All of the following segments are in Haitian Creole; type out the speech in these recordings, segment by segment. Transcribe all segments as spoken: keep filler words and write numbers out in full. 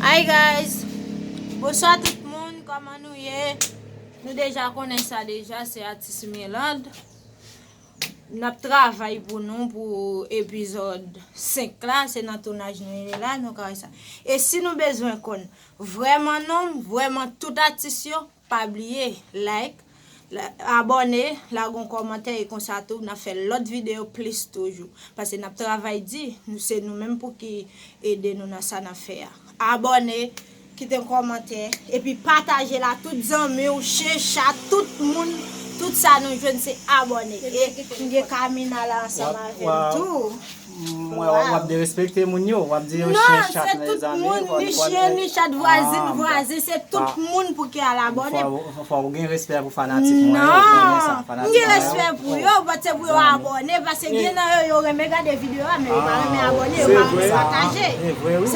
Hi guys, bonswa tout moun, kòman nou ye? Nou deja konnen sa deja, se atis Mirlande. N ap travay pou nou pou epizòd senk la, se nan tounaj nou ye la, nou ka wè sa. E si nou bezwen konn vrèman non, vrèman tout atis yo, pa bliye like, la- abòne, lage yon kòmantè e konsa tou n ap fè lòt videyo plis toujou. Paske n ap travay di, nou se nou menm pou ki ede nou nan sa n ap fè a. Abòne, kite yon kòmantè, epi pataje l a tout zanmi w, chen, chat, tout moun, tout sa nou jwenn se abòne. E m gen Kamina la ansanm avè m tou. Mwen w ap derespekte moun yo, w ap di yo chen chat mezanmi. Non, se tout moun, ni chen, ni chat, vwazin, vwazen, se tout moun pou ki al abòne. Fò ou gen respè pou fanatik mwen yo, ou konnen sa. Non, m gen respè pou yo, but se pou yo abòne, paske gen nan yo, yo renmen gade videyo a, men yo pa renmen abòne, yo pa renmen pataje.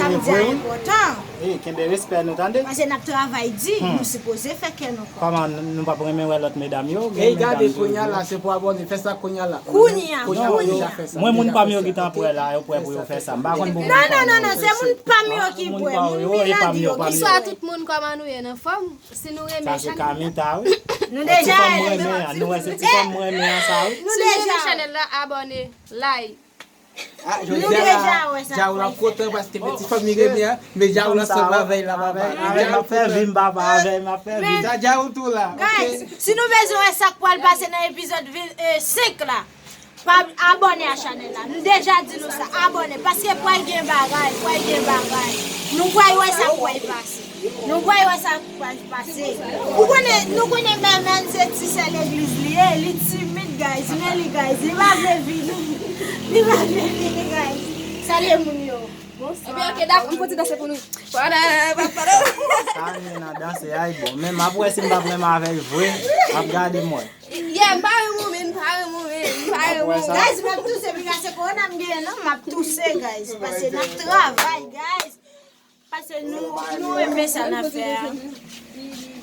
Sa m di a enpòtan. Ey, kenbe respè nou tande. Paske n ap travay di, nou sipoze fè kè nou kontan. Kòman nou p ap renmen wè lòt medam yo? Ey, gade, kounya la, se pou abòne, fè sa kounya la. Kounya, kounya. Mwen, moun pa m yo ki t ap wè la, yo prè pou yo fè sa. M pa konn pou moun pa m yo. Non, non, non, non, se moun pa m yo ki prè, moun Mirlande yo ki prè. Bonswa tout moun, kòman nou ye, n anfòm? Si nou renmen chanèl la. Nou deja renmen. Nou wè se ti fanm mwen renmen an sa wi. Nou deja renmen chanèl la, abòne, like. Ah, jodi a la, Djaoul ap kontan paske men ti fanm li renmen an, men Djaoul ansanm avè l, l ap avè l. Avè l m ap fè vi m papa, avè l m ap fè vi m. Sa Djaoul tou la, ok? Guys, si nou bezwen wè sa k pral pase nan epizòd senk la, pa abòne a chanèl la. M deja di nou sa, abòne paske pral gen bagay, pral gen bagay. Nou pral wè sa k pral pase. Nou pral wè sa k pral pase. Ou konnen, nou konnen Mèmèn se ti sè legliz li ye, li timid guys, men li guys, li pa vle vini. Li pa vle vini guys. Salye moun yo. Ebyen ok, dakò, m fè ti danse pou nou. Sa vin nan danse ay bon, men m ap wè si m p ap renmen avè l vre, m ap gade m wè. Yeah, m pa renmen w men, m pa renmen w men, m pa renmen w. Guys, m ap touse, piga se kowona m genyen non, m ap touse guys, paske n ap travay guys. Paske nou, nou renmen sa n ap fè a.